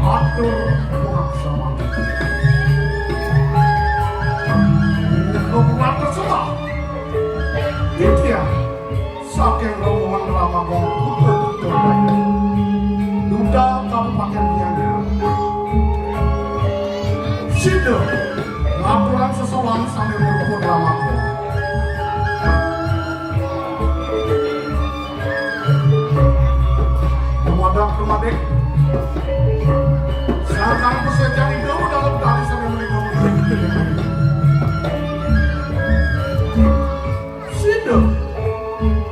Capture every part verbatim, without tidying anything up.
Atur pungaksaman. Kekuatan semua. Titiang saking rombongan Rama Gong putra-putra Dayu. Duta Kabupaten Gianyar. Sida ngaturang sesolan sambil ngruput Rama Gong. Dumadak dumadik. Sangkan pasejan Ida dalam tali sambil melingkar. Sida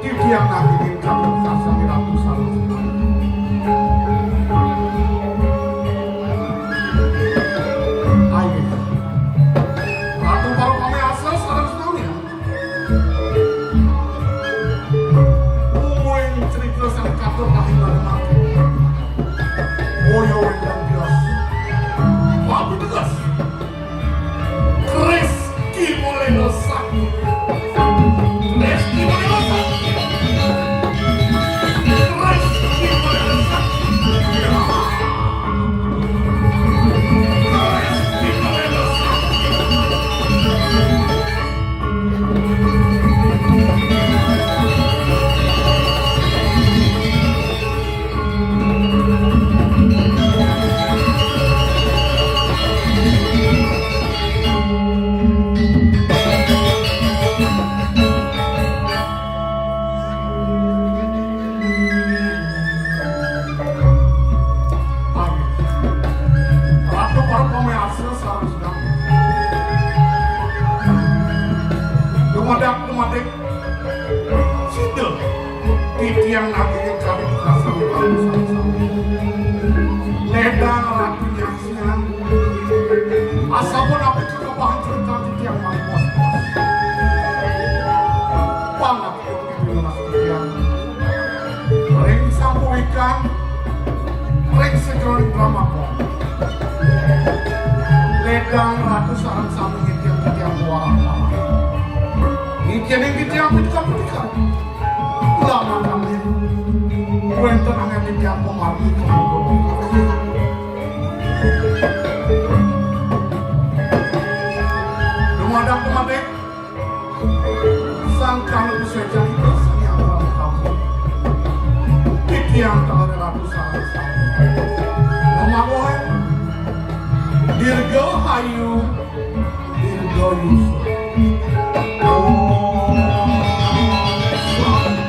titiang nagingin kami kasang Ratu Saraswati. Ayo. Ratu para pamiarsa sareng sami. Umuing cerita sang katur lahir dari mati. Boyo wendang bias. Papi tegas. Kris Ki Malena Sakti. Kris Ki Malena Sakti. Kris Ki Malena Sakti. Kris Ki Malena Sakti. Ratu para pamiarsa sareng sedang. Dumadak dumadik. Sida titiang nagingin kami kasang Ratu sareng sami. Ledang Ratu nyangsian. Asapunapi kekepahan cerita titiang malih pos-pos. Pangapura pinunas titiang. Ring sampuikan, ring sejeroning drama. Ledang Ratu sareng sami titiang-titiang warah-warah. Ngicening titiang punika-punika. Lamakan wénten anggén titiang pamargi. Dumadak dumadik. Sangkan Gusti Ida Sang Hyang Widi Wasa. Titiang taler Ratu sareng sami. Mamawahan dirgahayu, dirgayusa. Om Santi.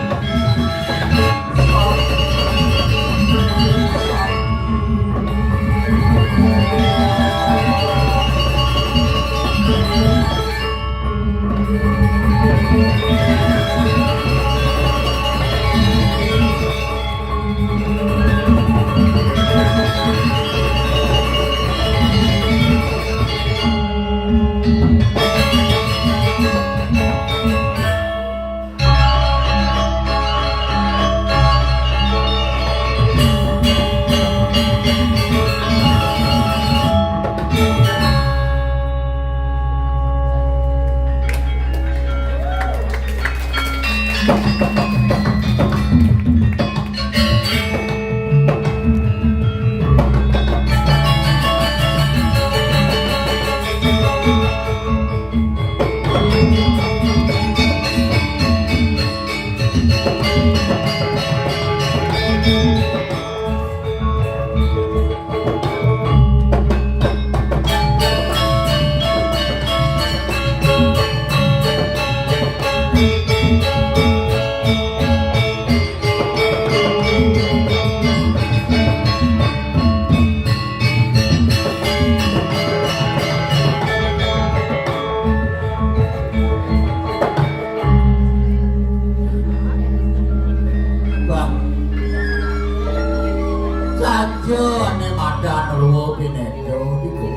Yo, ane madan ruwa pineda iku.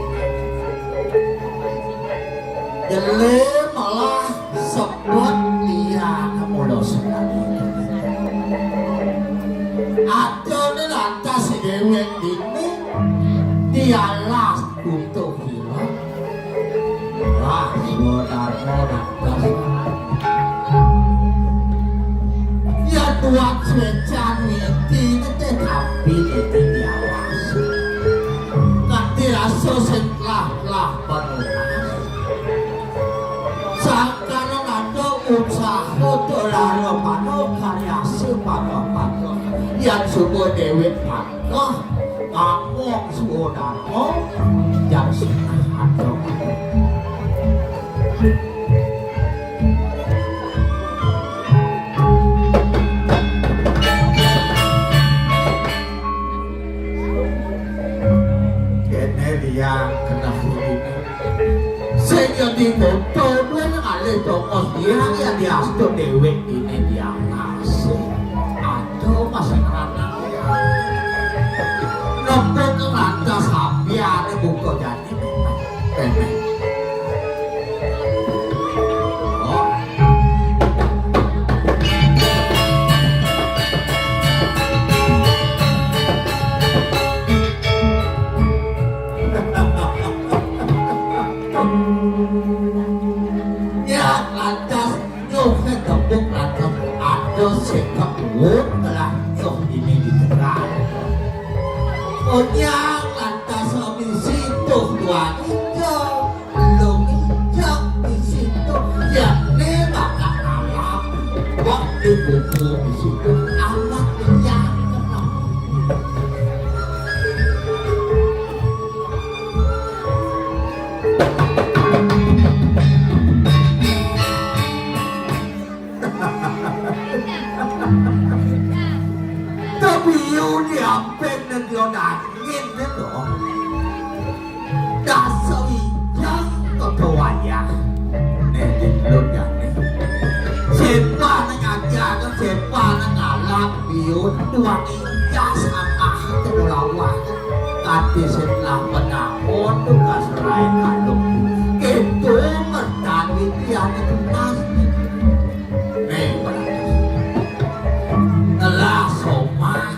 Jele malah sebut liyan mula sekali. Atene lantas dhewek dini dialas untuk hilang. Wah, Swadarma lantas. Ya tuan swecan witi nete tapi nete dialas. Kanthi rasa sing telah-telah penuh. Sangkana nanda usaha dolara pano karya si pano-pano. Yan suba dhewek pano. Ngamuk Swadarma, jan setengah adem. Kene dia kena ini. Sing dadi foto duwe nang alih tongos dia ya diastu dhewek dine diangase. Aduh, Mas Rana. Nopo nang lantas sampeyan buka jati memang. Memang. Oh. Ya, lantas nyuhe gembuk lantas ada sing kewut telah nyuh ini di tegal. Onyang lantas misi tuh tuan ijo, lung ijo di situ, ya ne bakal alam. Waktu buku di situ, amat yang kenal. Tapi yo diampeng nang yo nangin to. Dasa wijang to wayah. Nek di lun jane. Sepa nang aja, sepa nang alam yo tuan jas angah to lawah. Kati setelah penakon tu kasrai kalung. Ketu mertani tiada tunas. Nih, telah somah.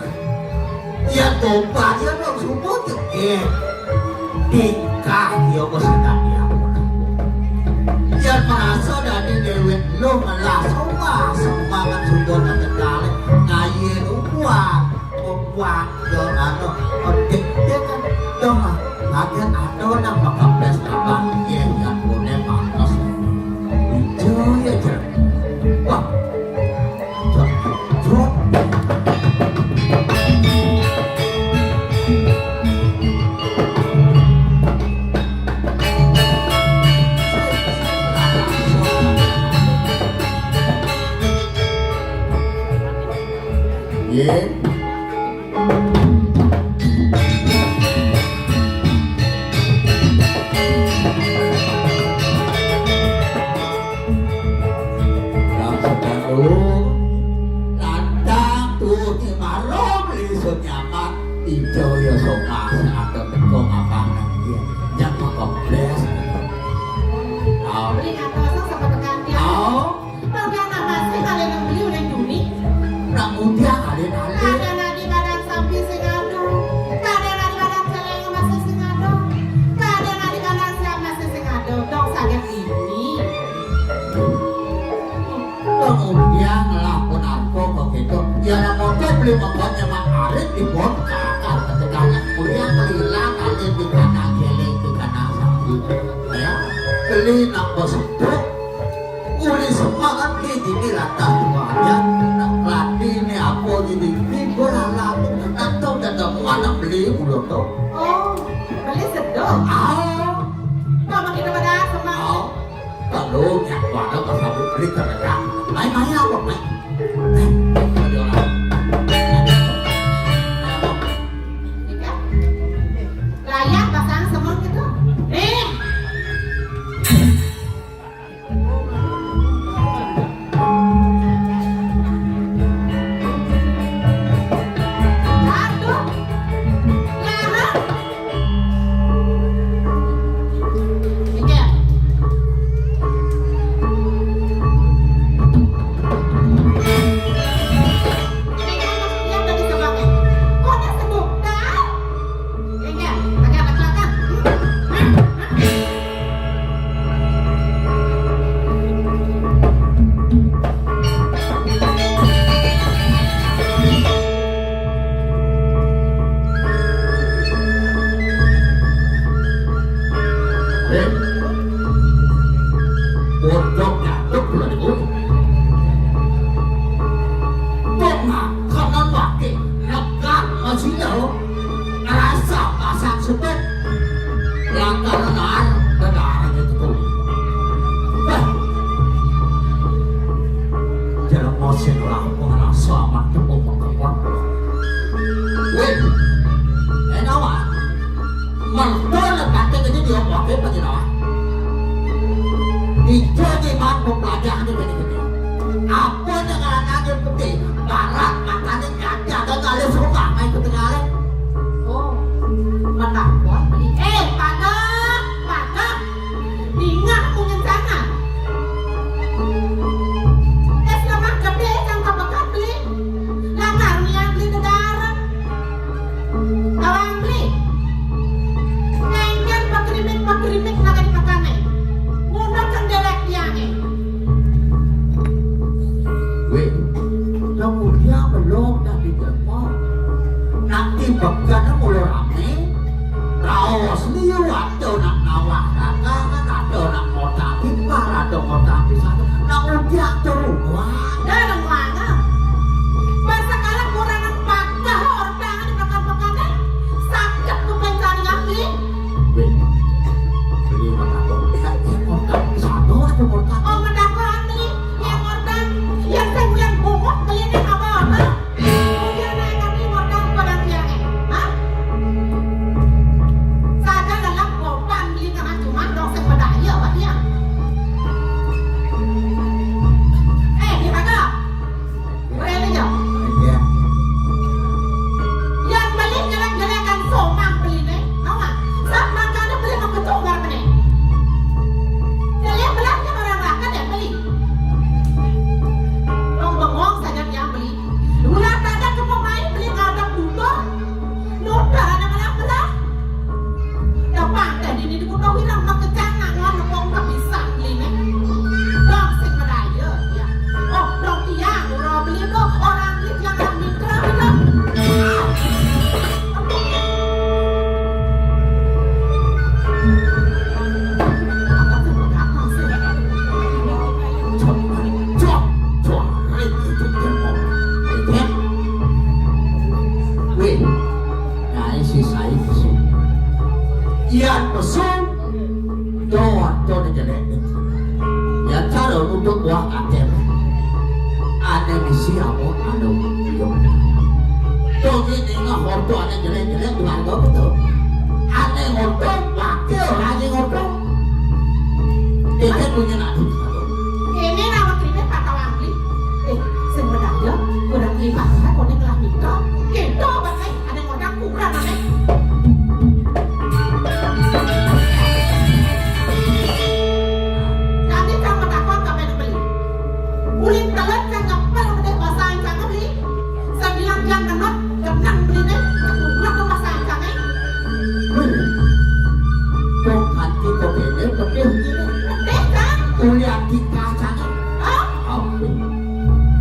Ya tobat ya dong subuh jegit. Tingkah ya mesti tak diampun. Ya merasa dari dewek lo ngelah somah, somah kan subuh nak tekale. Ngayen uang, uang ya anu, odik dia kan dong lah. Lagi ada nak bakal pes abang, ya yang boleh pantas. Ijo ya, Cek. Wah. Cek, cek. Ye. Lam sedang dulu. Lantang tuh ni malam lisun nyaman. Ijo ya soka seatur teko ngapanan dia. Jangan komples. Au. Beli kata sama tekan dia. Au. Padahal masih kalian yang beli udah Juni. Nak muda kalian alih. Kadang adi badan sapi sing ado. Kadang adi badan celeng masih sing ado. Kadang adi badan siap masih sing ado. Dong saget ini. Kemudian ngelakon apa kok gitu. Ya nak motor beli motor nyemak arit di bot kakak ketegangan. Kemudian kelilang kali di kanan kiri di kanan sapi. Ya, beli nak bos itu. Uli semangat ki dini latah tuanya. Nak latih ni apa jadi ni bola latih. Nak tahu dah tak mau anak beli ulo tu. Oh, beli sedok. Ah. Mama kita pada semangat. Ah. Kalau nyak pada pasal beli kerja. Mai mai apa mai? Eh, ada orang. Ika, layar pasang semua gitu. Eh. Aduh. Liwat to nak nawah dagangan, ada nak ngotak timpar, ada ngotak pisan. Nak udiak to rumah. Dah nang mana? Masa kalah kurangan patah ordangan di pekan-pekan, eh? Sakit kuping cari ngasih. Weh, beli ngotak to. Nak ngotak pisan, ada ngotak. Oh, mendakuan beli. Yang ordan, yang saya yang bungut beli ini apa-apa? Udah naik kaki modal pada tiang, eh. Hah? Saja lelak gopan beli tanah cuma dong sing bedaya, Pak, ya. Eh, di mana? Rene ya? Iya. Yang beli nyelek-nyelekan somang beli ne, tau nggak? Sab mangkane beli mengkecuk ngarep ne. Jadi belahnya orang rakan yang beli. Dong bengong saja yang beli. Ulah tada ke pemain beli ngadep tutur. Nutar ada malah belah. Depan teh dini dikutuk hilang makecang ngangon nepong kepisah beli ne. Dong sing medaya, ya. Oh, dong tiang, ora beli tuh, orang beli tiang orang mitra gitu. Apa tuh, apa sih? Cok, cok, cok, ayo, cok, cok. Weh, nah, isi saya, isi. Ian pesung, doa, doa jelek. Ya, cara untuk buah kater. Ada misi apa? Ada video. Tuh, ini nggak horto, ada jelek-jelek, keluarga betul. Ada horto, wakil, ada horto. Tiket punya nak. Ini nama keripik patah wangli. Eh, sing bedaya, kurang lipat, konek lah mitra. Kita, Bang, eh, ada yang orang kurang, eh. Kami kamu takut, kamu yang beli. Kulit telat, saya ngepel, udah bahasa yang sana beli. Sambilan tiang ngenot, genang beliné, ketubruk tuh pas sancangé. Wih, kok kanti kok kéné pedih gini? Pedih, Kang. Kuliah di kacangé. Hah? Ampun.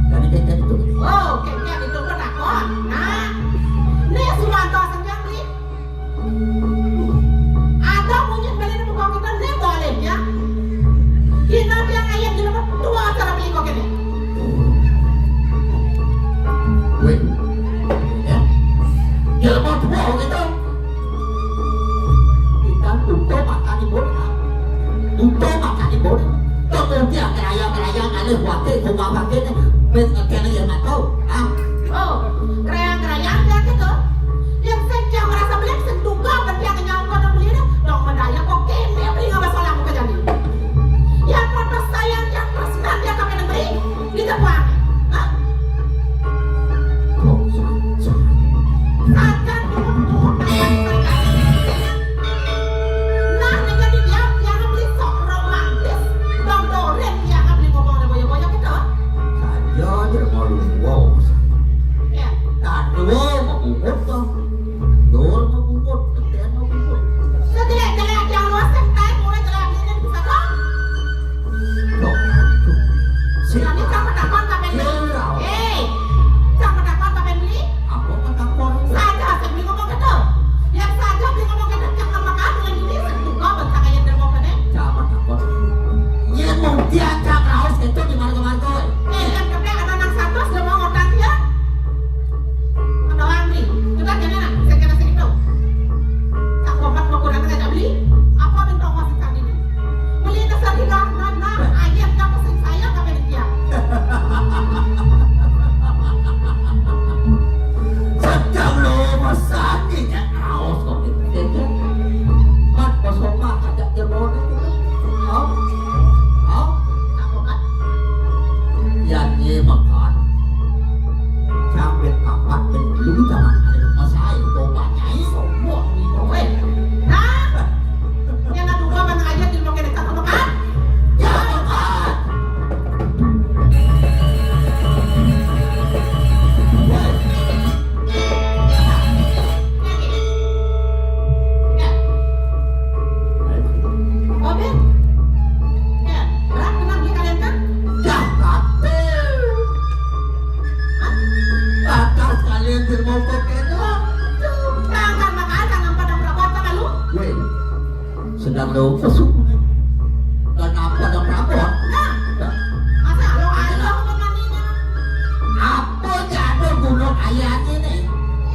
Jadi kayak gitu. Oh, kayak gitu, kok takon. Nah, ini sudah ada saja beli. Ada mungkin beli di muka kita, ini boleh ya. Kita yang ayam di rumah tua cara beli kok ini. Weh. Ya. Jelema tua gitu. Kita butuh makan di bola. Butuh makan di bola. Kemudian keraya-keraya ngalih wakil, kumaha wakil, bet kena yang nggak tahu. Ah. Oh, keraya-keraya ya gitu. Yang saya merasa beli, saya duga, berarti ada nyawa kau beli, dong, medaya kok kene, beli nggak masalah, mau kejadian. Yang protes sayang, yang tersenat, yang kami negeri. Di depan. Hah? Kok sa-, sa-, Sajan dulu, dulu, nah, nah, jadi dia, dia beli sok romantis. Bang Doren, dia beli ngomong ada boya-boya gitu. Saja, dia mau Sedang lupus. Kenapa ada pelabon? Nah, masa lo aja lo pemaninya? Apa jadi gunung ayahnya nih?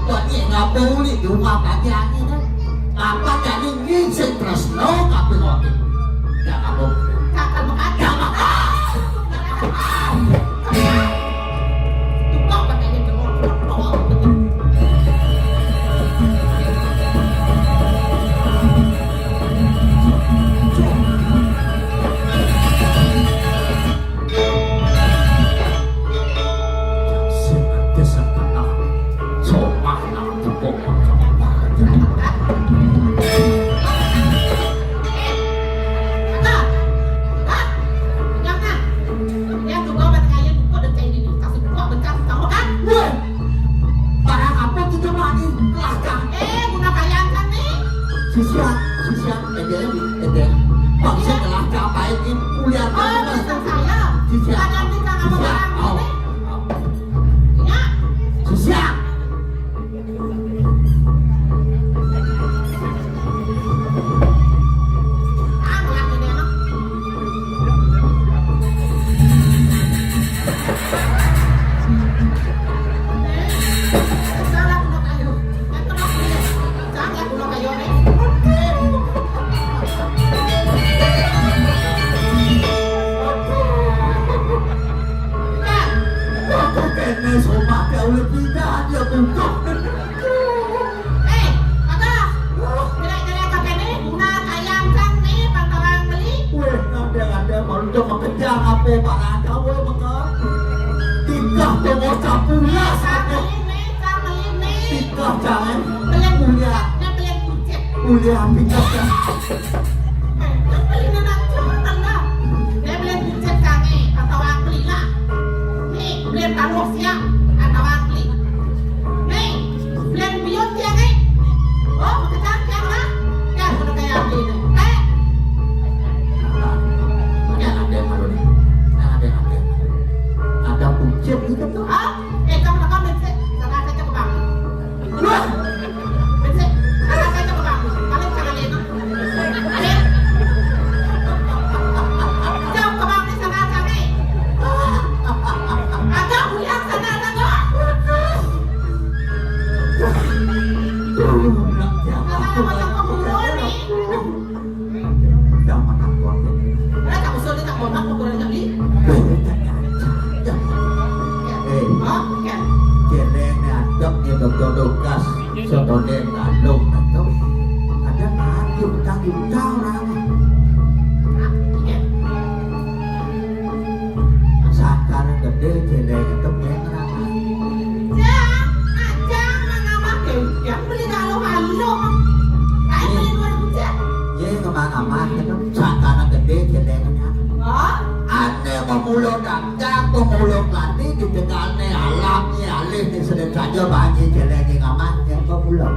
Buat dia ngapa uli di rumah bagiannya nih? Apa jadi ngising terus lo kapi ngopi? Jangan lo. Jangan lo. Jangan lo. Weh, barang apa tu cuma ni? Kelakar. Eh, guna kayaan kan ni? Sisia, sisia, edeng, edeng. Bangsa kelakar baik ni kuliah. Oh, bukan saya. Sisia. Ada ni kan apa barang ni? Sisia. Aku kena sobat kau lebih dah dia buka. Eh, Abah, jelek-jelek kakek ni, guna kayang sang ni, pantawang beli. Weh, ada-ada baru tu makejang apa barang kau, weh, maka. Tikah tu bocah pulas. Sang beli ni, sang beli ni. Tikah jangan. Beli mulia. Nak beli kucing. Mulia tikah jangan. Beli anak cuman lah. Dia beli kucing sange atau beli lah. Ni, beli taruh siap atau beli. Ni, beli biut siang ni. Oh, kejang siang lah. Ya, sudah kayak beli ni. Eh. Ada, ada yang ada ni. Ada, ada. Ada kucing gitu tu. Ah, eh, kamu nak ambil sih. Sana saya cakap bang. Wah! Bensik, anak saya cakap bagus. Paling sangat leno. Adik. Jauh ke bang ni sangat sangat. Agak pulang sana ada kok. Kalau macam pembunuhan ni. Jangan takut. Ada tak usul ni tak bomak pembunuhan kami. Eh, Hah? Kan? Celeng ni adep ni doktor Lukas. Soto ni lalu tu. Ada mati utang-utang orang. Hah? Iya. Sangkar gede celeng itu pengen orang. Jang, ajang mengamah deh. Yang beli kalau halu. Kayak beli dua ribu jang. Ye ngemang-ngemang itu. Sangkar gede celengnya. Oh? Ane pemulung dangdang, pemulung kelati, dicegalne alamnye alih, disenin saja banyi celenge ngamat, yang pemulung.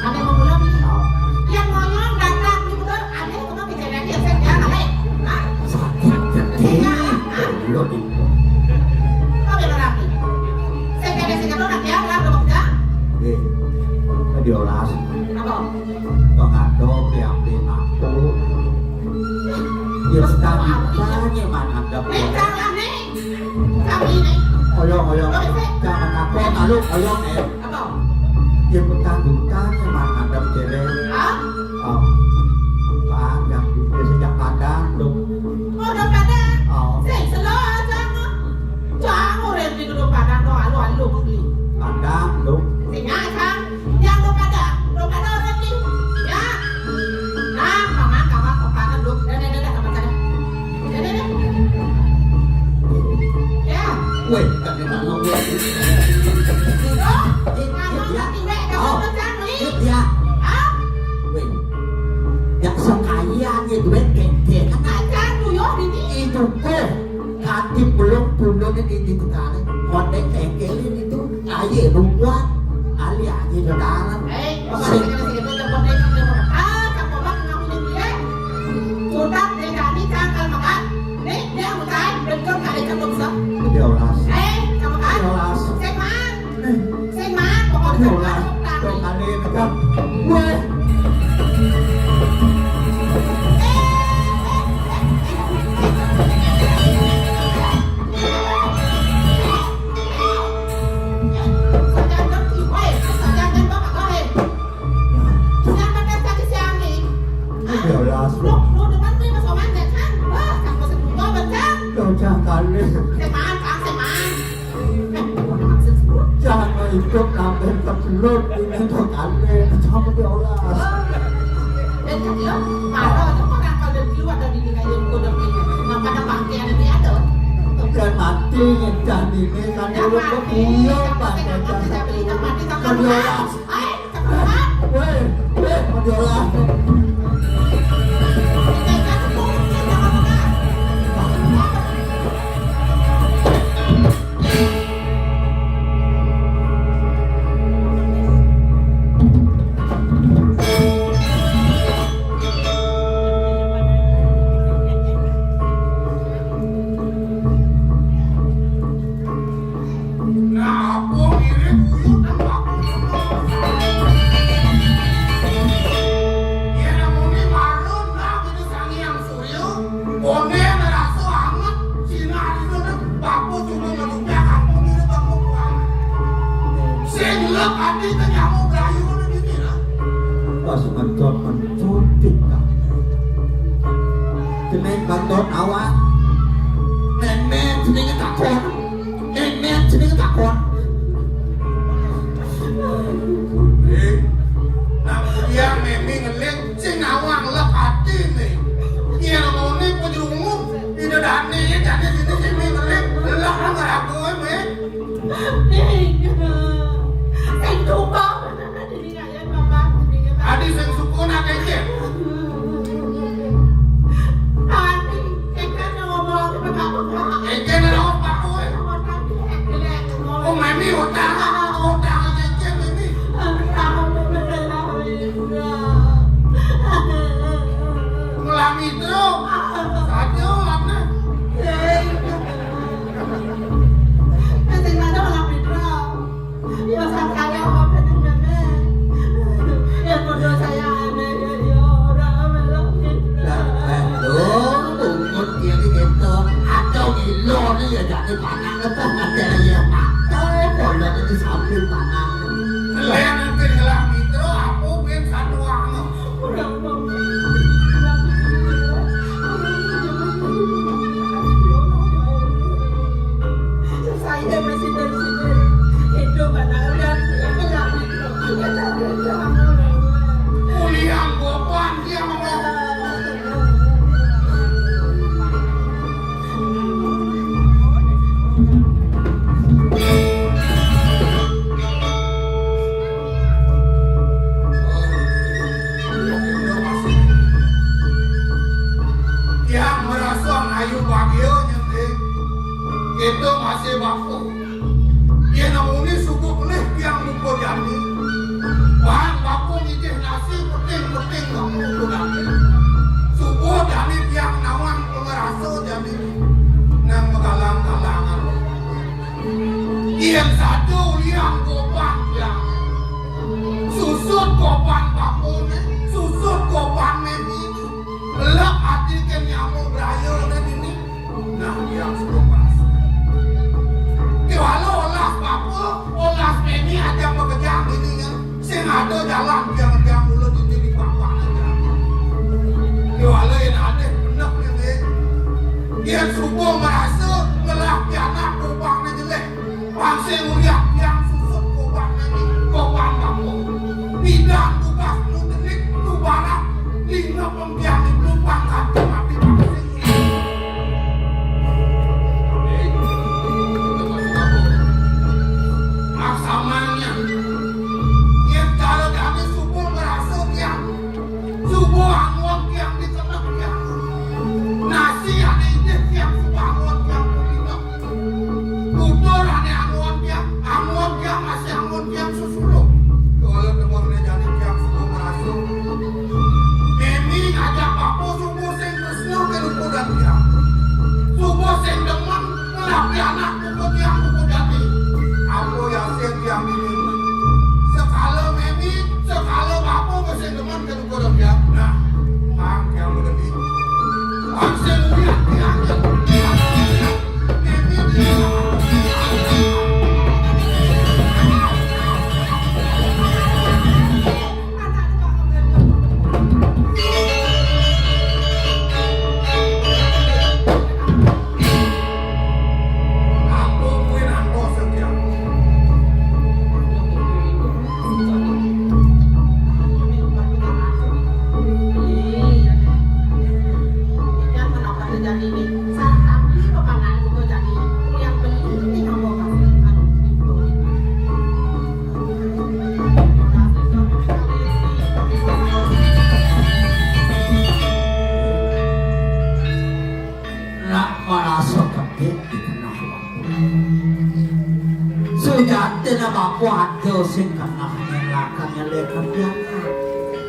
Ane pemulung ni? Oh. Yang ngoyong dangdang ni betul, ane cuma dicelenge, saya jangan, eh. Hah? Sakit gede. Pemulung ni. Kau biar rapi. Saya kagak, saya kagak nak dia, lah, udah bekerja. Eh, dia olas. Apa? Pengadop yang beli aku. Ya, setang juta ni mana ada. Ni, jangan ni. Kami ni. Oyong, oyong. Jangan aku, malu, oyong, eh. Apa? Ya, petang juta ni mana ada cewek. Hah? Oh. Pak, yang di sejak Padang tu. Oh, dah Padang? Oh. Sing, selo aja, no. Jangan orang di gedung Padang, no. Alu, alu, beli. Padang tu. Sing, ah, Kang. Yang lu pada, lu pada orang ni. Ya. Nah, paman, kawan, papanan lu. Dah, dah, dah, dah, kawan sana. Dah, dah, dah. Ya. Weh, tak ada nak ngomong. Oh, eh, eh, kamu ya. Nanti, weh, kamu Oh. Macam ni. Eh, ya. Ah? Weh. Yak sekaya ni duit kengkeng. Macam tu, yo, ini. Itu kok. Kati belum pundun ini di petani. Kondek kengkeng ini tu. Aye buat, ali aye dodaran. Eh, bapak sing kena sing kena kena kena kena. Ah, kamu mak ngaku ni dia. Sudah dia kami cakal makan. Ni dia bukan betul kali kamu bisa. Dia olas. Eh, kamu kan? Dia olas. Sing man. Eh. Sing man, pokoknya dia olas. Kau kali dekat. Weh. Kebelut ini tuh kali sama diolah. Dan kebelut, kalau itu orang kalau keluar dari diri kayu kuda ini, apa ada bangke ada di ada? Dan mati ngedah ini kan dulu kebuyung pada jam satu. Kedua, weh, weh, mau diolah. Nah, apa mirip uyuh nang bakul. Yén muni marun, nah, itu Sang Hyang Surya, koné ngerasa anget, sinar itu, nah, bakul cuma ngelumpia kampung ini, kampung kuangan. Sing lek ati té nyamuk brayu ngono iki, nah. Pas ngentot-ngentot, tingkah. Jeneng ngentot awak. Nenek jenenge takon. Nenek jenenge takon. Eh, nang dia memi ngeling, sing nawang lek ati, Mi. Yen ngene penyelungup, ide dane, dane dine sing mi ngeling, lek nang ragu, Mi. Ning, sing tumpah. Adi sing sukun akeh iki. Adi, engke ngomong apa-apa. Engke nang apa kowe? Oh, memi utang, utang akeh iki, memi. Ngelami terus. Saja ulamne. Sing mana ngelami terus. Ya, sangkane apa jenenge? Ya, padha saya aneh, ya, ya, ora melok gitu. Lah, eh, lho, bungut dia iki gitu. Atau gila nih ya, jadi panak apa ada ya, atau bola itu sambil panak. Lah, nanti ngelah Mitra, aku ben satu anu. Tiang merasa ayu bahagia nyenting. Kita masih bapa. Yén muni subuh kelih tiang muka jani. Bang bapa ngijih nasi peting-peting bapa muka jani. Subuh jani tiang nawang pengerasa jani. Nang megalang-galangan. Yén saja ulian goban tiang. Susut goban bapane, susut goban memi. Lek ati kén nyamuk braya né dini. Nah, tiang suruh merasa. Kéwala olas bapa, olas memi aja makejang dini nyén. Sing ada jalan tiang-tiang mula dini di bapane jalan. Kéwala yén ada benek né. Yén subuh merasa ngelah pianak goban né jelék. Pang sing ulian tiang susut goban né, goban bapa. Bidang tugas nu tenik, nu barak, lingga pengkian itu pangkat mati pang sing ulian. Maksamanya, yén cara kami subuh merasa tiang, subuh angon tiang di tengah tiang. Nasi ada idih tiang subuh angon tiang. Dina bapa ada sing kenah nyelekan, nyelekan pianak,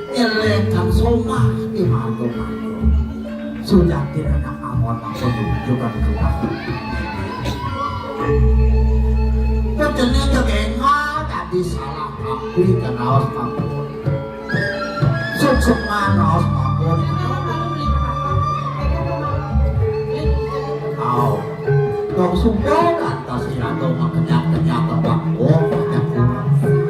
nyelekan somah di marga-marga. Sujati anak angon mangko nyujukan kenah. Kejene jegengah dadi salah tampi kanaos mangko. Sukseman raos mangko. Au. Dong sumpah lantas iraga makenyang-kenyang tembang. Wong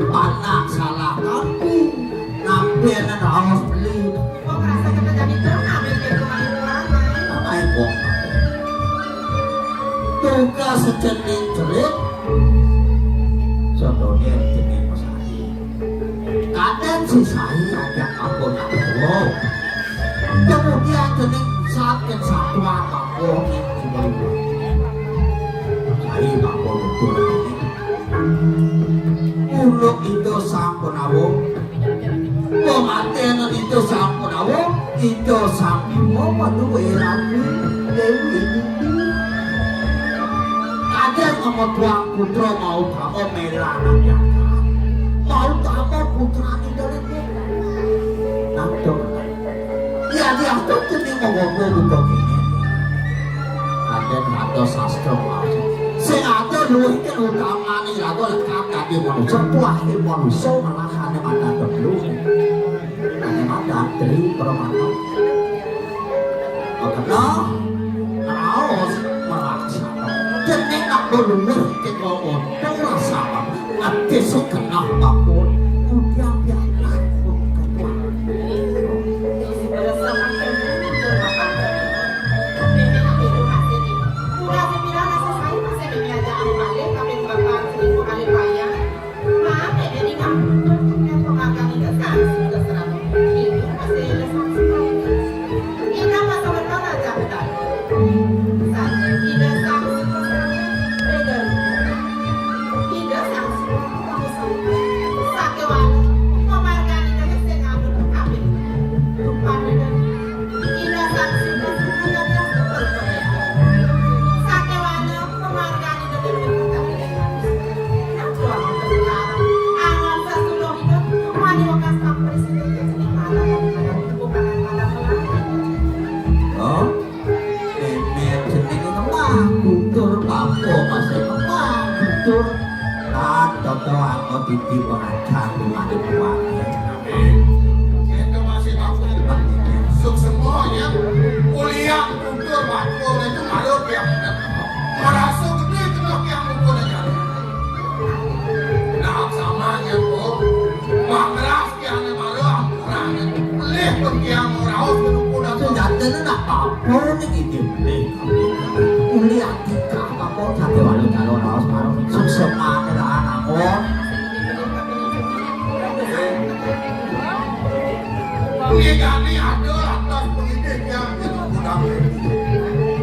anak salah tampi. Nampi raos beli. Kok rasa kita jadi terang, ambil pintu main pulang, main. Apa yang wong? Tugas sejening celik. Contohnya jening pesari. Kadang si Sai ajak aku nak. Kemudian jening sakit satwa aku. Sai aku nutur. Uluk itu sampun awung. Pematen itu sampun awung. Itu sampun awung. Waduh, Ratu Dewi. Kadang sama tuang putra mau kamu melarang ya. Mau kamu putra di dalam. Nah, dong. Ya, diatur jening ngomong buka gini. Kadang ada sastra mau. Sing ada luwih kan utamane lagu lengkap tadi manusia, kuahe manusia malah ada mata telu. Ada mata tri permata. Makena raos melaksana. Jening nak luwih kita ngomong perasaan. Ati sing kenal bakul, kudiang pianak, ketua. Oh? Memet jenenge Kembang Guntur, bapa masih Kembang Guntur. Lan toto anggo titi pengajar di mari kuwate. Itu masih bapa. Suksema ya. Kuliah Guntur bapa itu malu ya. Merasa gede kena yang mukul aja. Nah, sama ya, Bu. Mak keras Tiang malu ampuran. Pelih pun tiang raos kenukunan. Sejatine nak apa ning iki pelih. Uli atika apa sate walu karo raos karo suksemane lah anakku. Uli kami ada lantas pengidih tiang kenukunan.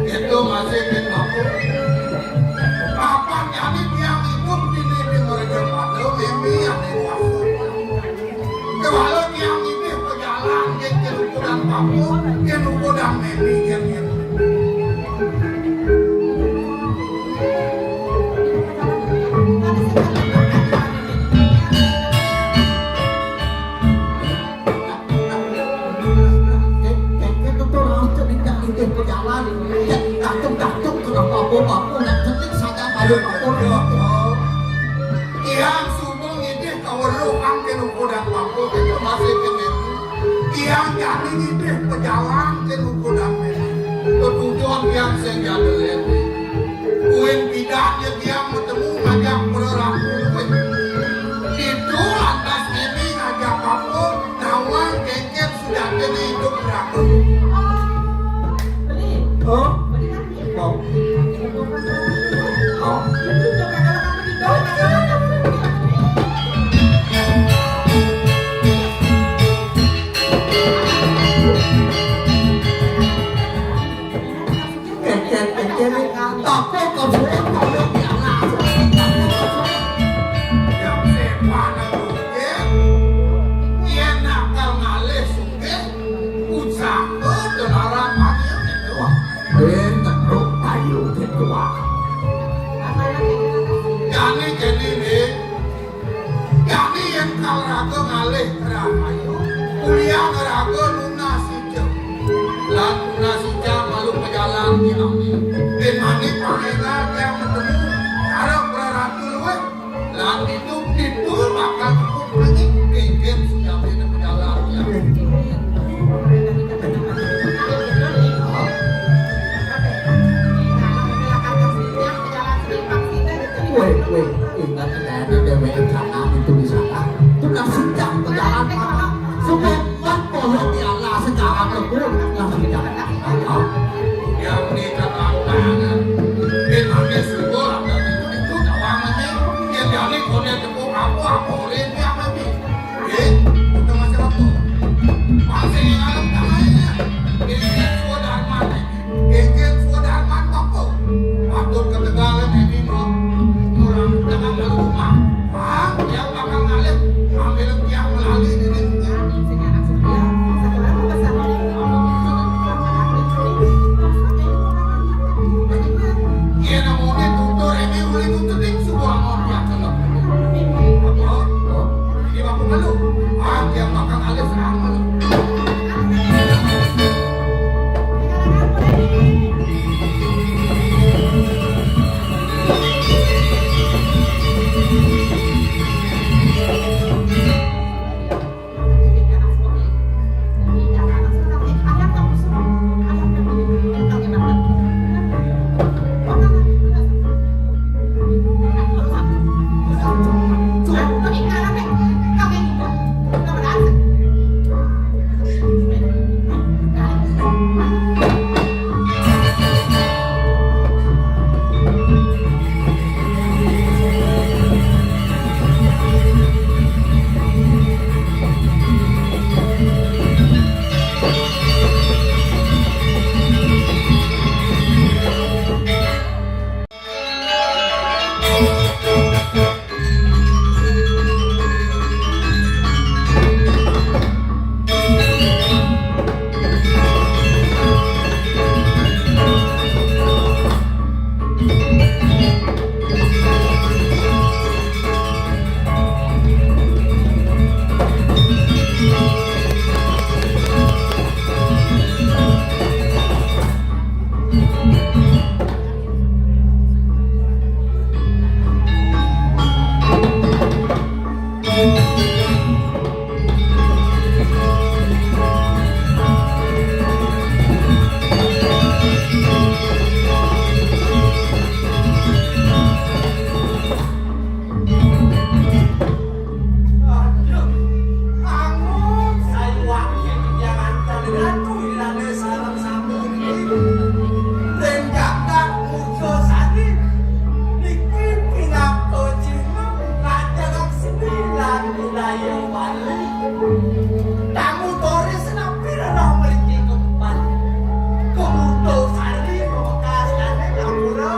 Itu masih kita. Kapan kami tiang hidup di dinding mereka pada mimi yang dewasa. Kewala tiang ini pejalan ke kerukunan paku, kerukunan memi yang ini. Kengken tutur raos cening dak nitih pejalan. Yen datuk-datuk kena paku-paku, nek cening saja payu paku. Tiang subuh ngidih kaweruh angke nuku dan paku, itu masih kene. Tiang jani ngidih pejalan ke nuku dan mene. Ketujuan tiang sing jadul ini. Uin pidan ye tiang metemu ngajak pererang kuwi. Itu lantas ini ngajak paku, nawang kengken sudah kene hidup berakhir. Oh, beli. Oh? Beli kan? Oh. Oh. Kengken, kengken, Malih rahayu, kuliah ngraga nunas ica. Lan nunas ica malu majalan tiangé. Bin mani pangéngat tiang matemu, arep raratu luwih. Lan ditu, ditu bakal cukup nanging kénkén sujatiné majalan tiang. Wéh, wéh, ingat, ingat, déwék jana itu di sana. Tukang sincang pejalan mama. Sumebat polong di Allah secara lembur. Tukang sincang. Yang ini kakak tangan. Bin ambil syukur ada itu, itu tawang ini. Dia jadi konek tepung apa, apa, oleh dia mati. Eh, udah masih waktu. Masih di dalam tangannya. Ini dia sudah mati. Kénkén suarman bapa. Patut kategalan éné mah. Urang jangan lalu rumah. Bang, tiang bakal ngalih. Ambil tiang melalui dinding tiang. Yén amoné tutur éné ulih tutur ning subuh amon tiang kelep. Apa? Ini bapa malu. Bang, tiang bakal ngalih serang malu. Aduh, angun sayuwakné jangankan ratu, irané sareng sami niki. Ring jagat Murda Sari niki pinaka cihna ngajarang seni lan budaya Bali. Tamu turis napi rereh mriki kebeban. Ka Murda Sari, pamekasnyané ngapura.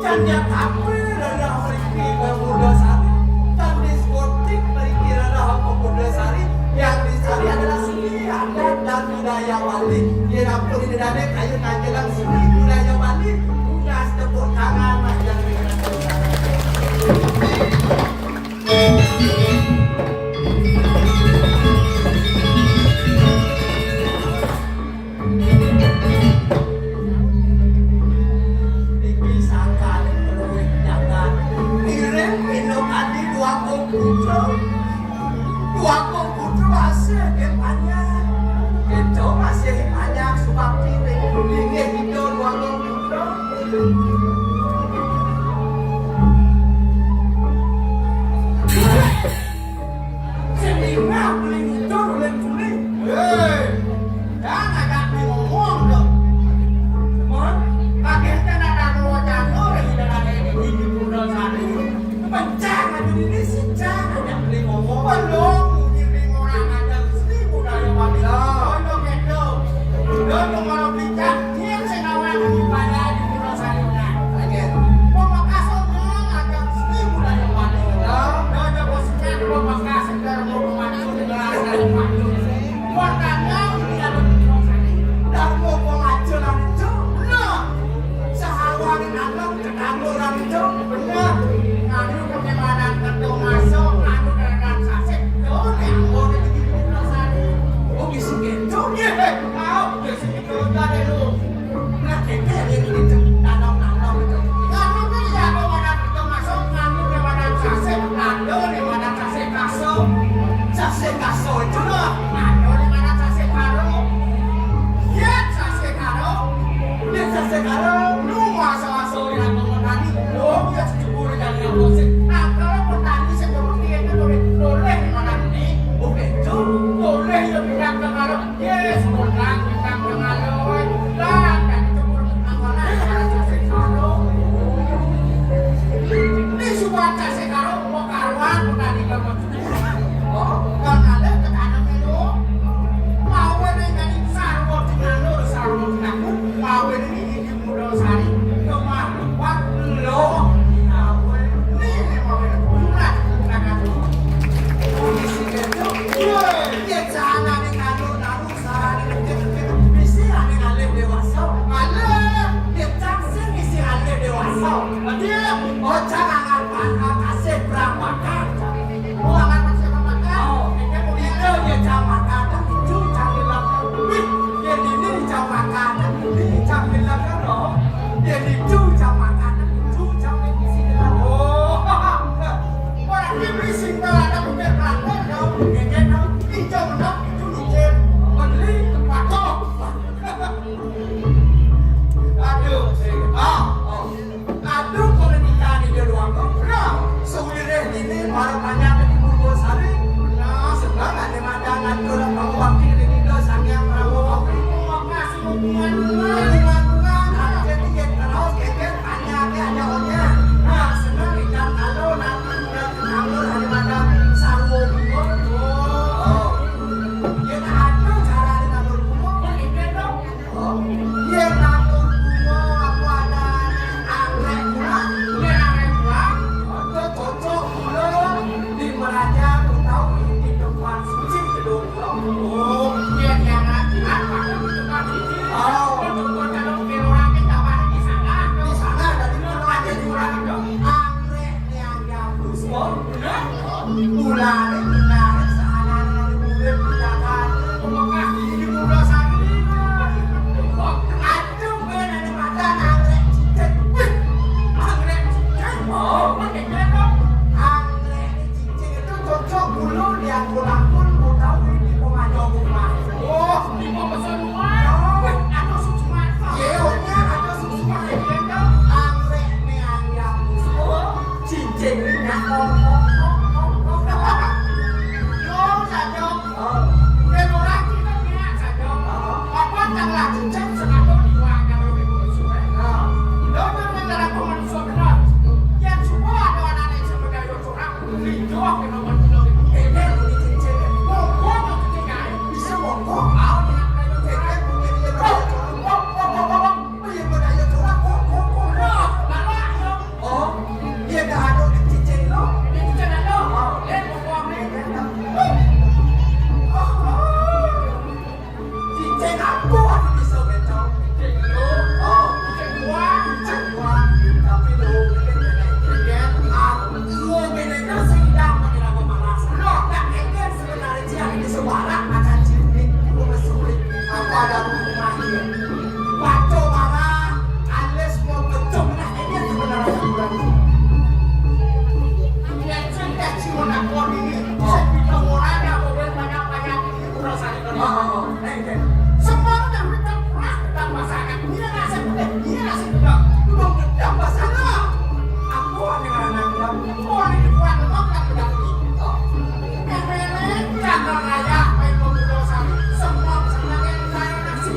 Candya Kampil rereh mriki Murda Sari, tan diskotik mriki rereh Murda Sari, yang dicari adalah seni, adat, dan budaya Bali. Yén ampun ida dané kayun ngajarang seni budaya Bali, tugas tepuk tangan, Mas, yang dengan Niki sangkaning luwih jagat. Ngiring pina kadi Dwagung Putra. Dwagung Putra asih ing panjang. Kita masih panjang subakti ring linggih kita Dwagung Putra. Sing ingah beli muncul oleh tuli. Hei, jangan ajak beli ngomong dong. Mon, kaget kan ada dua catur yang tidak ada ini di Pura Sari. Pencang aja ini sih, jangan ajak beli ngomong. Belum, beli orang aja seribu dari Bali. Pondok itu. Lo mau kalau bincang, dia sing awal di Bali di Pura Sari. Pamekasé ngomong ada seribu dari Bali. Lo ada bosnya, pamekasé dari Bali. Kaso itu lah, ada di mana sasih karo. Yén sasih karo, yén sasih karo, nu masa-masa ora ngomong tani. Oh, ya cukup dari kali apa sih? Nah, kalau petani sing seperti itu boleh, boleh di mana ini? Oke, itu boleh ya pindah ke karo. Yes, pulang kita ke Ngaloi. Lah, kan itu pun apalah, cara sing karo. Ini suara sing karo, mau karuan, petani kamu. Oh, kan ada ke tanam itu. Mau ini dari sarwo dinanur, sarwo dinaku. Mau ini Muda Sari, kemah tempat lo. Ini memang benar. Kondisi itu, ya, jangan ada kalau lalu sarane kecil-kecil, bisi ane alih dewasa, alih, ya, cak sing isi alih dewasa. Berarti, oh, jangan apa-apa, kasih berapa kan. Oh, anak masih memakai. Oh, itu dia jam makan, itu jam bilang. Wih, dia ini jam makan, ini jam bilang kan, oh. Dia itu jam makan, itu jam bilang. Oh, orang ini berisik, kalau ada punya pelanggan, kau, dia, dia, kau, hijau menang, itu mikir, beli, tempat kau. Aduh, ah, oh. Aduh, kalau nikah di luar negeri, sewireh ini para banyak di Purwosari. Nah, senang ada madan atur pengwakil di Indo Sang Hyang Prabu. Aku mau kasih hubungan bunga, bunga, bunga. Nah, jadi ya terus, jadi tanya, ada, ada, ada. Nah, senang nikah kalau nanti udah ketemu ada madan sarwo bunga. Oh. Ya, ada cara di kantor bunga, kok ini dong. Yén atur kula apa adané anggrèk kula, yén anggrèk kula, aja cocok kula di Meraja utawi di tempat suci gedung kula. Oh, yén yang lagi apa di tempat suci? Oh, untuk kota lo kira orang kita mana di sana? Di sana dari kula aja di mana dong? Anggrèk niaga puspa. Mulane menarik saanane urip pindakane Mekah iki mula sari. Aduh, ben ada mata anggrek cicing. Wih, anggrek cicing. Oh, pakai kena. Anggrek cicing itu cocok dulu diangkul-angkul utawi di pemajo rumah. Oh, di pemesan rumah. Wih, ada sukses. Iya, ada sukses. Anggrek ne anggrek. Oh, cincin ini nak kok, kok, kok, kok, kok. Yo, Sajong. Oh. Udah orang kita punya Sajong. Oh. Apa tanglah cincin sengaja dibuang kalau di mulut sungai. Oh. Lo tuh negara pemenang benar. Yang semua ada anak yang sebagai orang. Lincah kena bantu lagi. Ini beli cincin. Mongkok yang ketiga. Bisa mongkok. Mau dengan kayu cincin mungkin dia berani. Kok, kok, kok, kok, kok. Aku ada rumah dia. Baca marah, alis mau pecah, nah, ini sebenarnya kurang. Dia cerita si Monaco ini, saya bilang orangnya, apa boleh banyak-banyak ini, kurang saya. Oh, oh, oh. Eh, eh. Semua yang minta pernah kita pasangan. Dia ngasih pedih, dia ngasih pedang. Lu mau gedang pasangan. Aku ada anak gedang. Aku ada di kuat, aku ada pedang ini. Oh. Eh, eh, eh, jangan raya, main pembunuh satu. Semua pesanan yang saya kasih.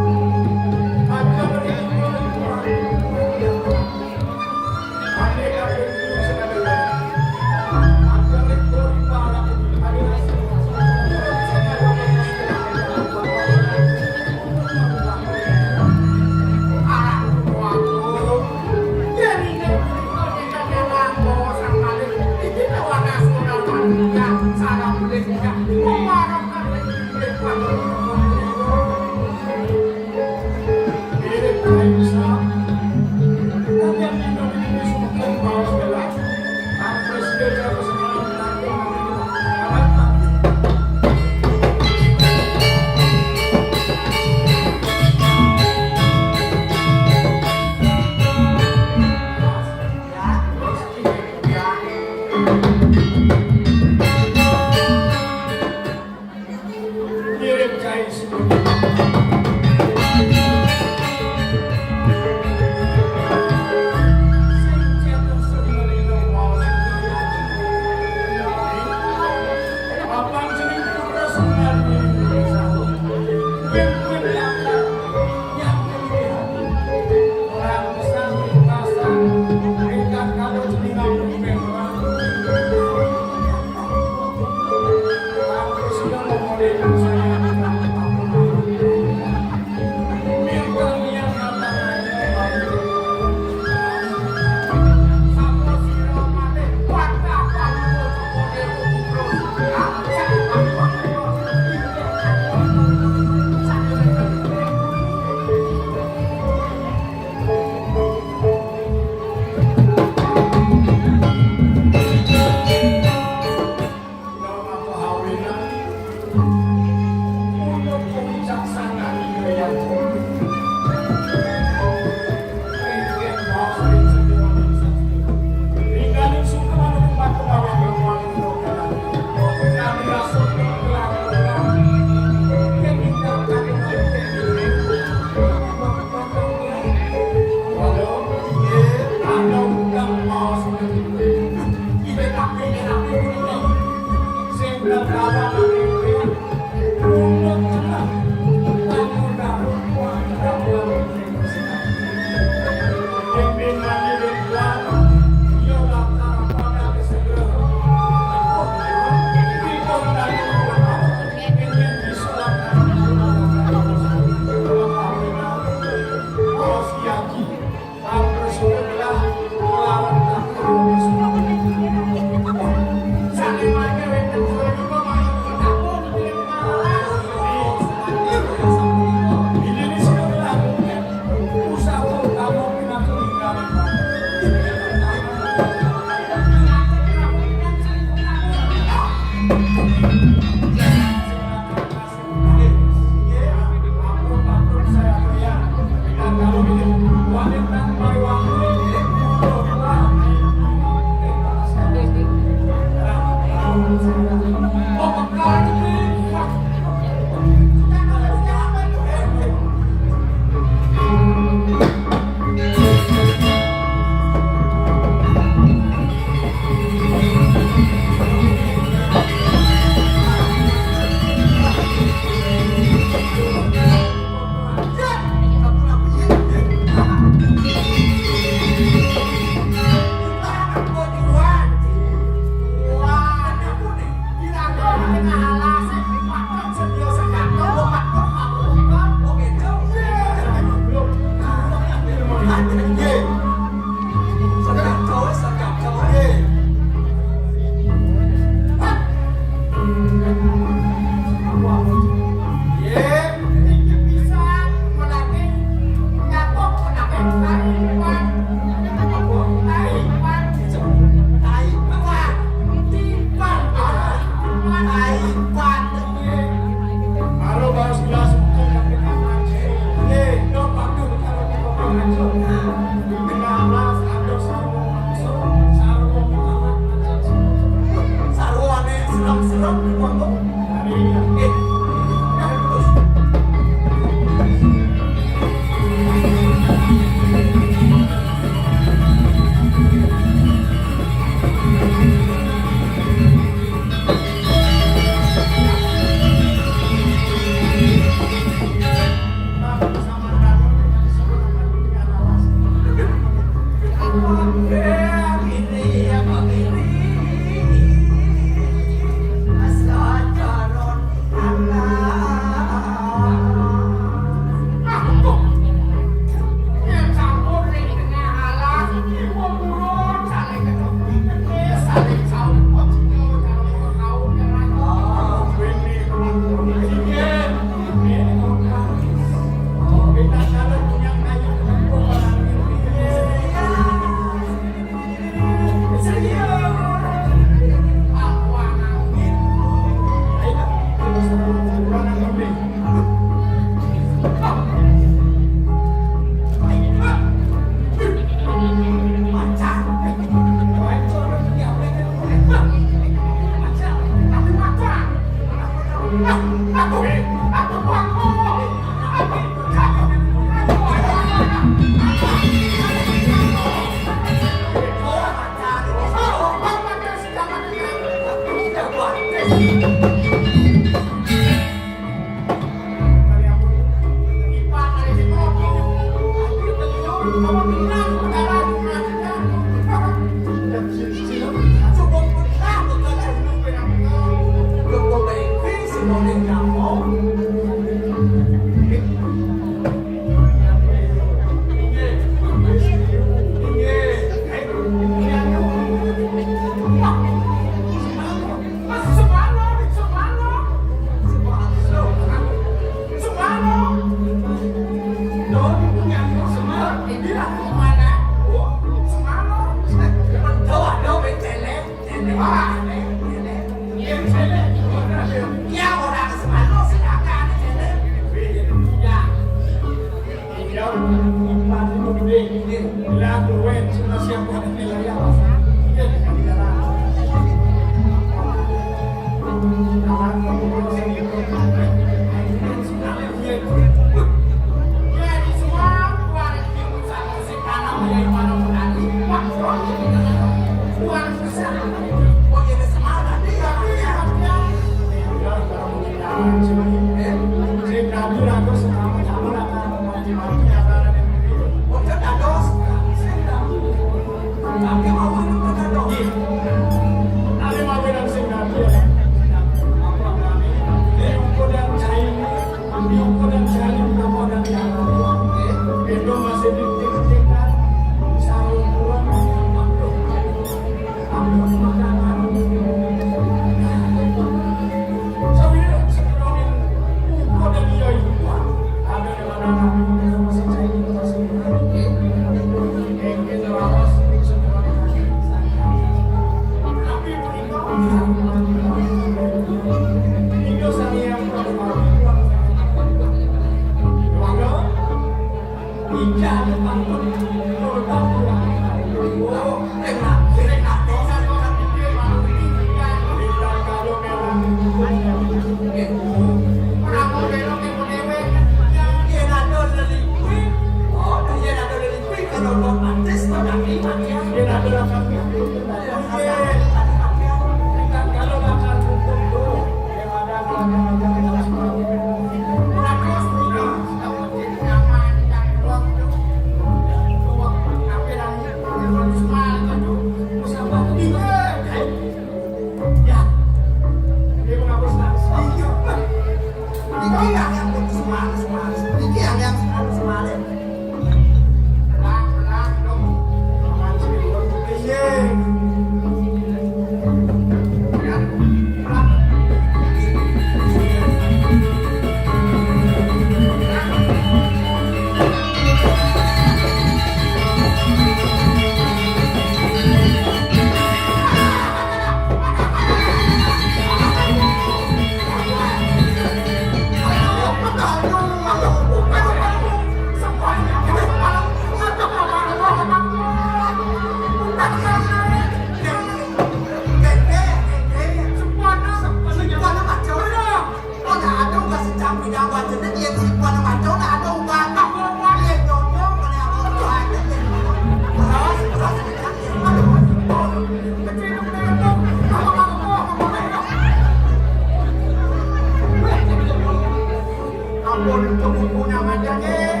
Ampun, untuk bumbunya aja, nggih.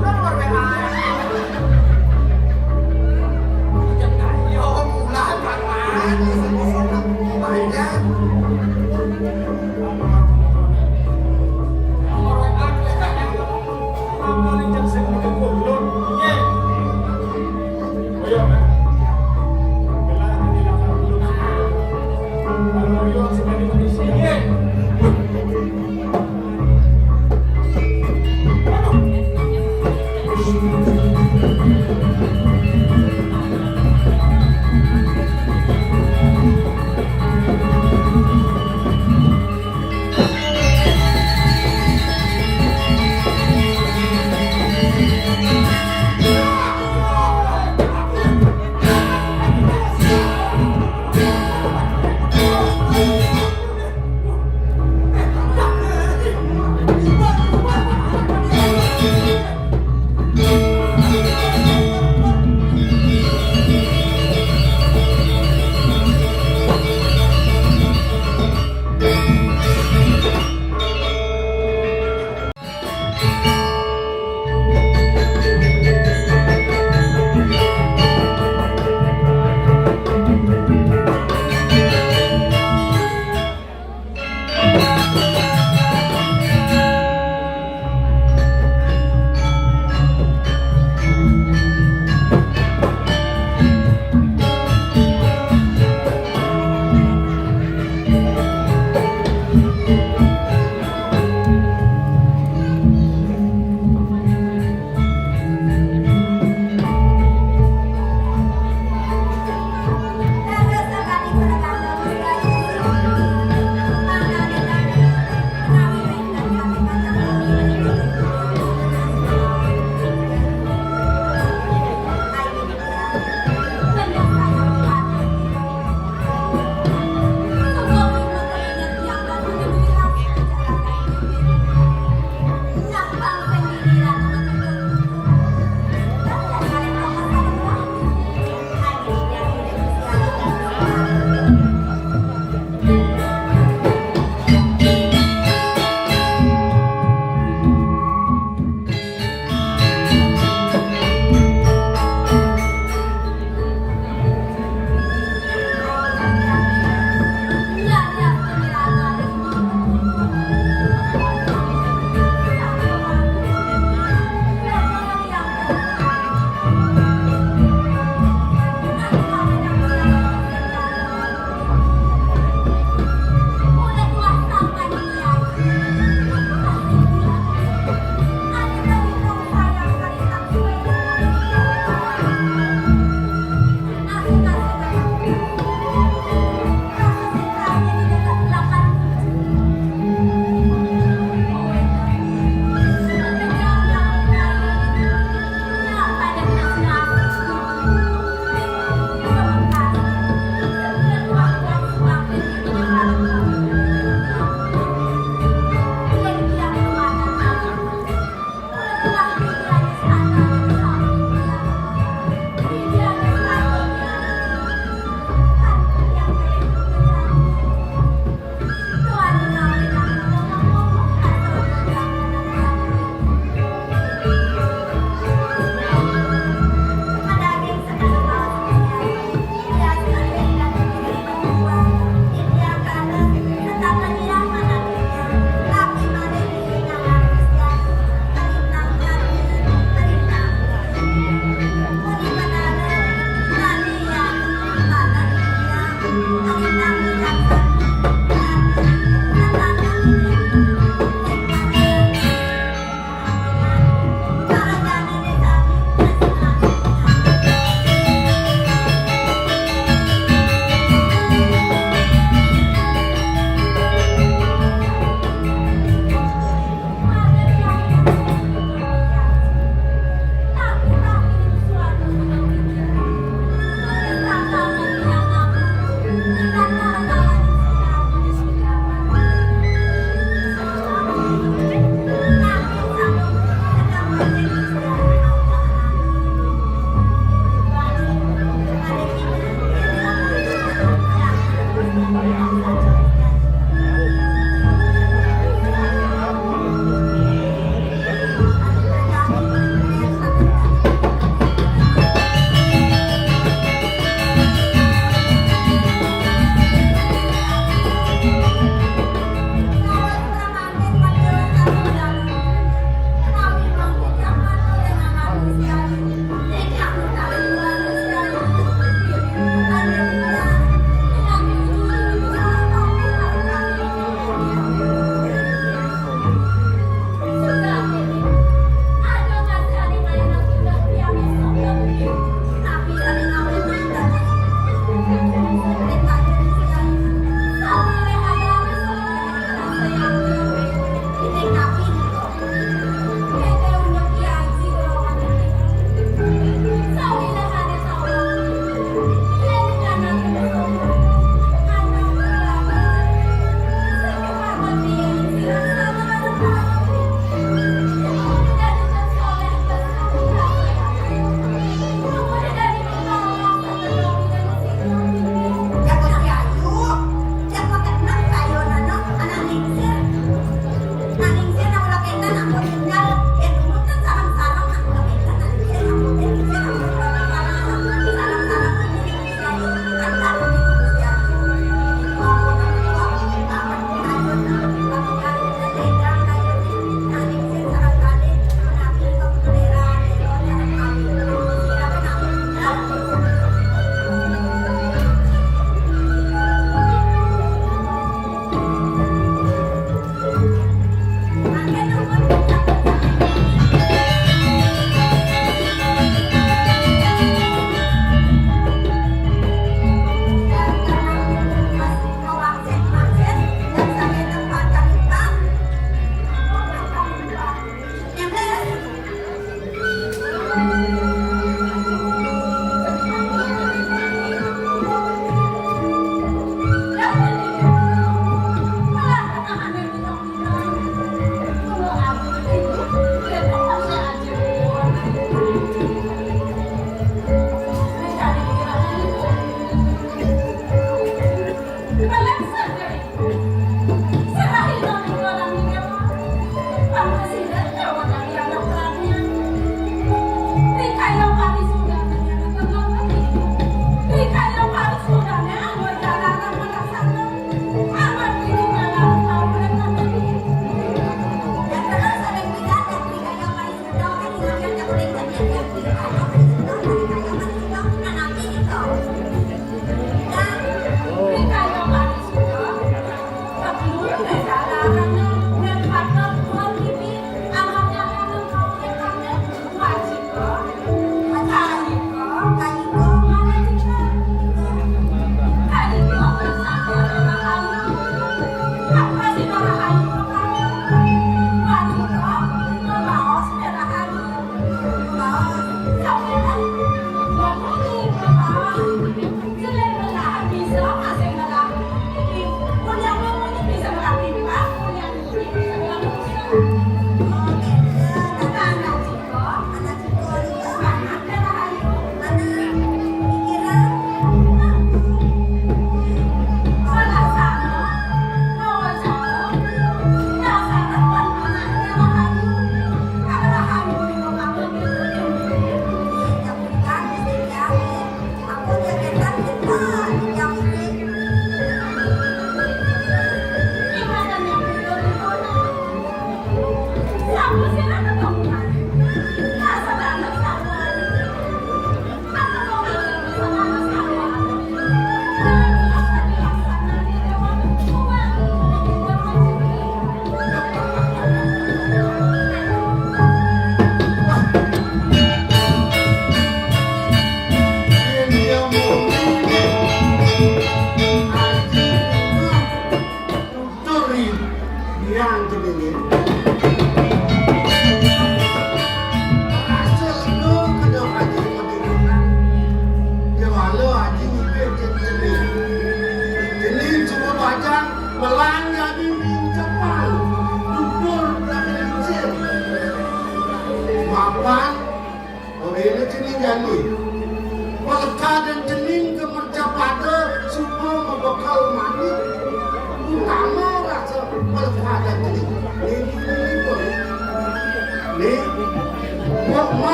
Udah luar W A.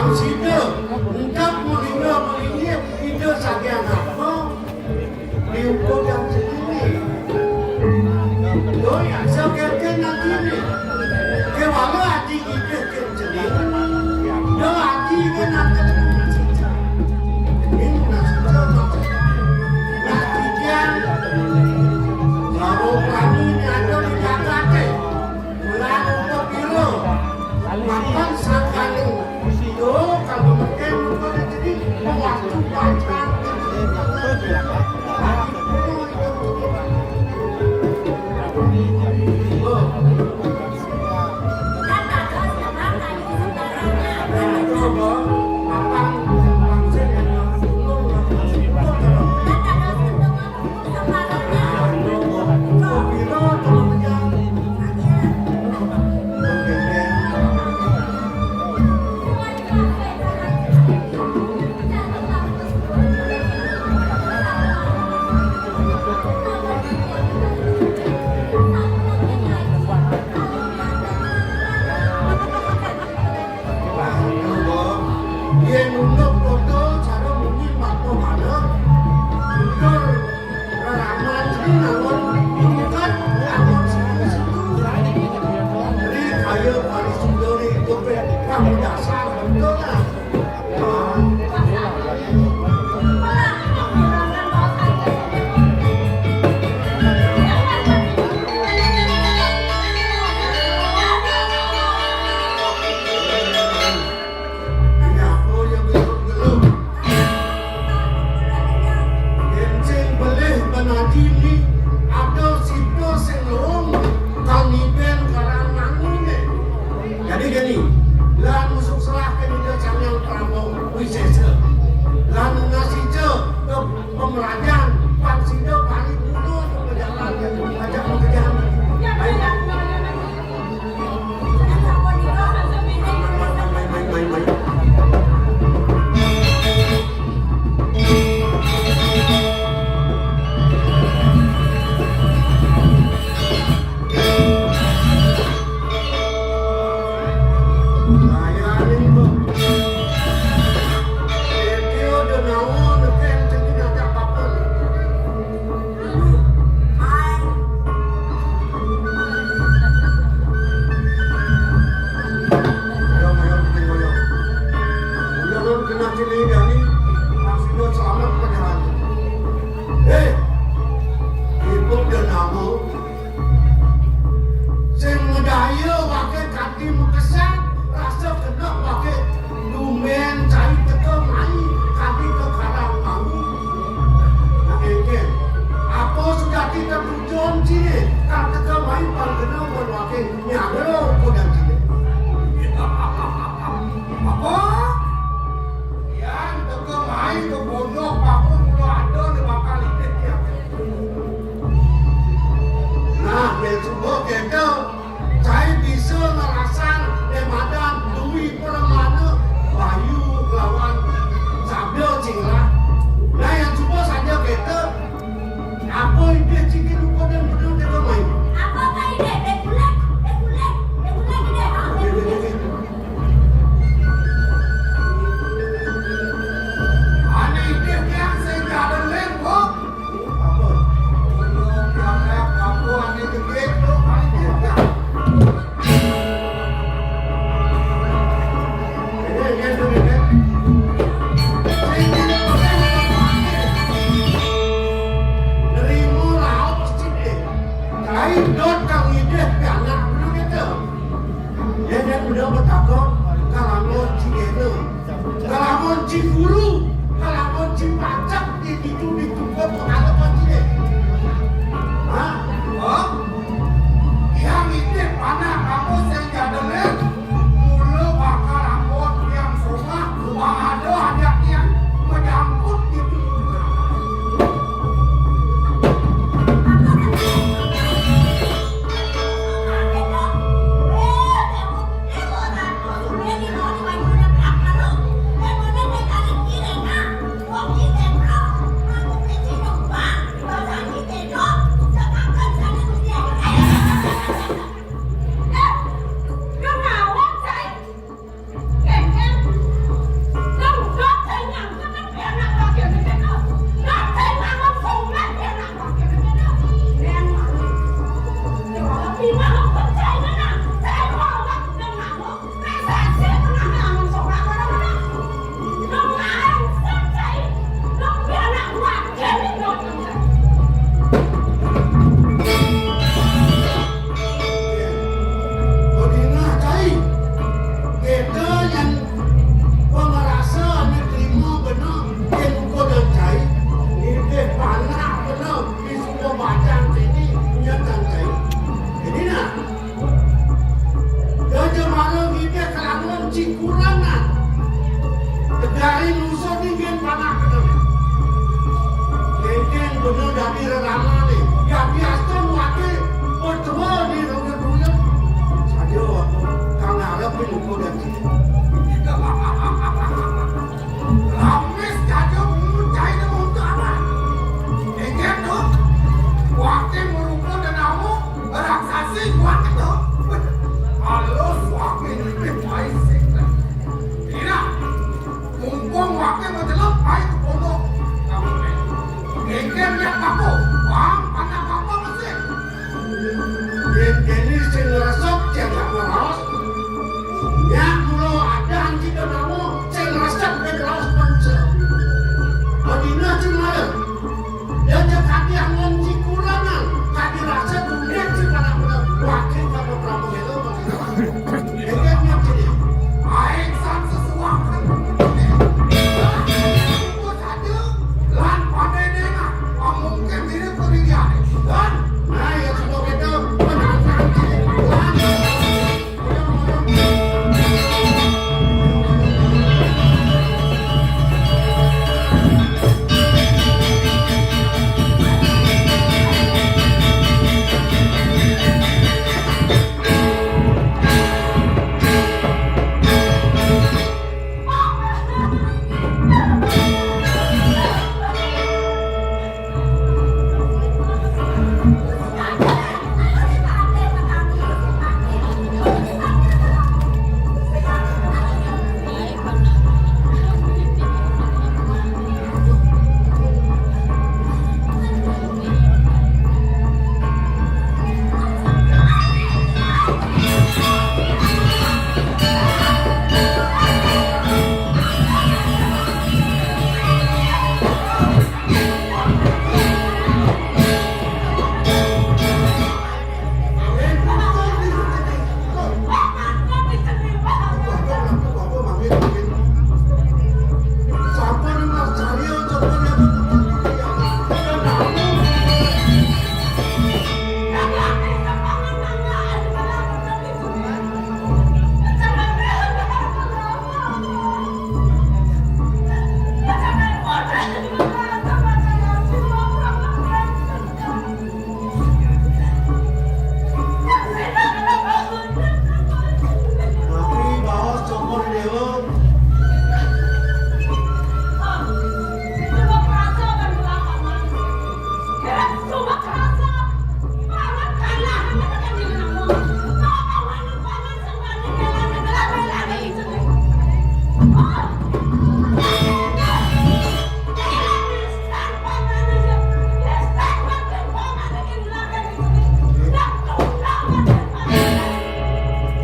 Sida, entep melinga-melingi, ida sagian apa? Diukur dan sendiri. Doi, asal keke nanti ni. Kewala ati kita ke sendiri. Doi, ati ke nanti. Ini nasib maksud. Nah, tiga. Kalau kami ni ada di Jakarta. Mula pepiro, mapan sakali. Yo, kalau mungkin mungkin jadi waktu baca. Yén nunduk foto cara munyi mata mana, mundur raraman sini namun tingkat namun situ-situ. Ri kaya paling sundari itu pe pang dasar betul lah. Jadi gini, lan musuh serah ke Ida Sang Hyang Prama Wisesa. Lan nunas ica ke pemerajan, pang sida balik dulu ke pejalan, ajak pekerjaan. Baik. Baik, baik, baik, baik. Eh, ibu dan nama Sing medaya wake kanti makesang, rasa kena wake dumén cai teka mai kanti ke karang mau. Nah, engken. Apa sujati tertujon sini, kan teka mai pang kena wan wake nyagro kodan sini. Apa? Yan teka mai ke pondok, apa mula ada ne bakal ikut tiap Di rerangane, ya biasa muate berdoa di rerunge. Saja kang ngarep lupa dan sini. Lamis saja muncai nemu untuk aman. Ingat tu, wakil merupa dan awak raksasi kuat itu. Halus wakil lebih baik sih. Tidak. Mumpung wakil majelas, ai ke pondok. Engken nyak bapa, bang, anak bapa masih. Yen kene sing ngresep jagak ngeraos. Nyak mula adan kita namo sing ngresep ing raos bangsa. Adina sing mara. Yen cekati angon cikurangan, kadi rasa dunia sing pada wakil sama Prabu Helo. Engken nyak kene. Aing sang sesuak. Lan pandai dengah, mungkin mirip pendidikan. Dan, nah, ya, sudah gitu, menantang diri. Lan,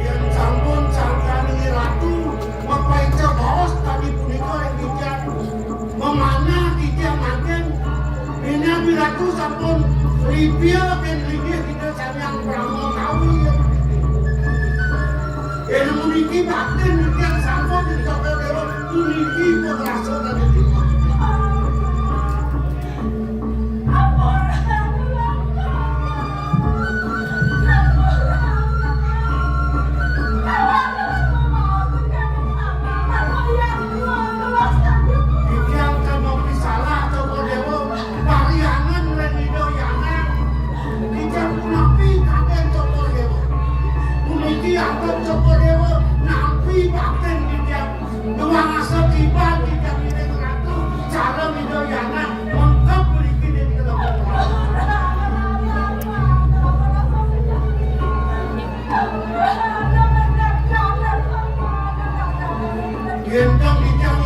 Yen sampun sangkani Ratu mapaica baos tadi punika ring titiang, mamanah titiang mangkin, minab Ratu sampun ripia ken linggih Ida Sang Hyang Brahma Kawi. Yen puniki baktin titiang sampun ring Cokor Dewa, puniki pun rasa tadi. Titiang kena pisalah, Cokor Dewa, pariangan ring Ida Hyang Anak. Titiang punapi kaden, Cokor Dewa. Puniki antuk, Cokor Dewa, nampi baktin titiang. Nuwun asa tiban titiang ring Ratu, cara Ida Hyang Anak, mengkeb mriki ning Teluk Yen kang titiang